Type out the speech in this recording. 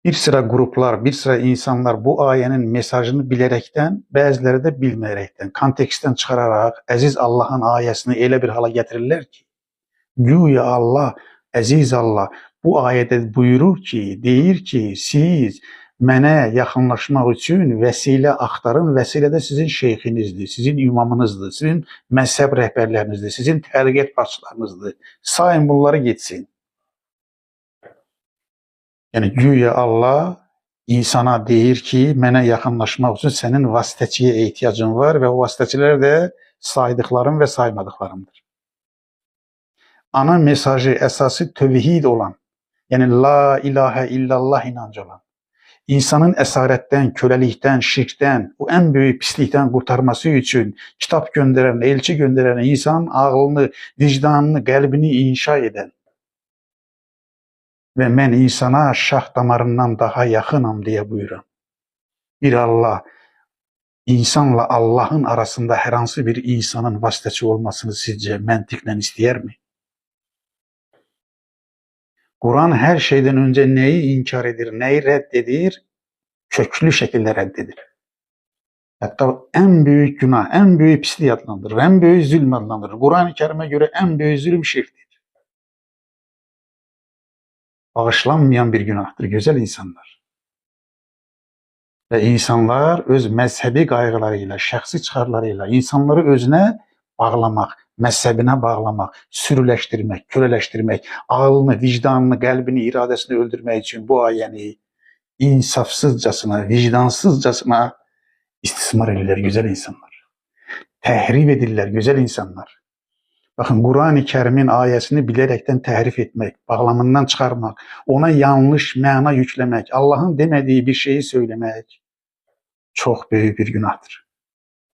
Bir sıra qruplar, bir sıra insanlar bu ayənin mesajını bilərəkdən, bəziləri də bilməyərəkdən, kontekstdən çıxararaq əziz Allahın ayəsini elə bir hala gətirirlər ki, güya Allah, əziz Allah bu ayədə buyurur ki, deyir ki, siz mənə yaxınlaşmaq üçün vəsilə axtarın, vəsilə də sizin şeyxinizdir, sizin imamınızdır, sizin məzhəb rəhbərlərinizdir, sizin təriqət başçılarınızdır. Sayın bunları getsin. Yəni güya Allah insana deyir ki, mənə yaxınlaşmaq üçün sənin vasitəçiyə ehtiyacın var və o vasitəçilər də saydıqlarım və saymadıqlarımdır. Ana mesajı, əsası tövhid olan, yəni la ilahə illallah inancı olan, insanın əsarətdən, köləlikdən, şirkdən, o ən böyük pislikdən qurtarması üçün kitab göndərən, elçi göndərən, insanın ağlını, vicdanını, qəlbini inşa edən və mən insana şah damarından daha yaxınam deyə buyuran bir Allah, insanla Allahın arasında hər hansı bir insanın vasitəçi olmasını sizcə məntiqlə istəyərmi? Quran hər şeydən öncə nəyi inkar edir, nəyi rədd edir? Köklü şəkildə rədd edir. Hətta ən böyük günah, ən böyük pislik adlandırır, ən böyük zülm adlandırır. Quran-ı Kərimə görə ən böyük zülm şirkdir. Bağışlanmayan bir günahdır, gözəl insanlar. Və insanlar öz məzhəbi qayğıları ilə, şəxsi çıxarları ilə insanları özünə bağlamaq, məzhəbinə bağlamaq, sürüləşdirmək, kölələşdirmək, ağlını, vicdanını, qəlbini, iradəsini öldürmək üçün bu ayəni insafsızcasına, vicdansızcasına istismar edirlər gözəl insanlar. Təhrif edirlər gözəl insanlar. Baxın, Qurani Kərimin ayəsini bilərəkdən təhrif etmək, bağlamından çıxarmaq, ona yanlış məna yükləmək, Allahın demədiyi bir şeyi söyləmək çox böyük bir günahdır.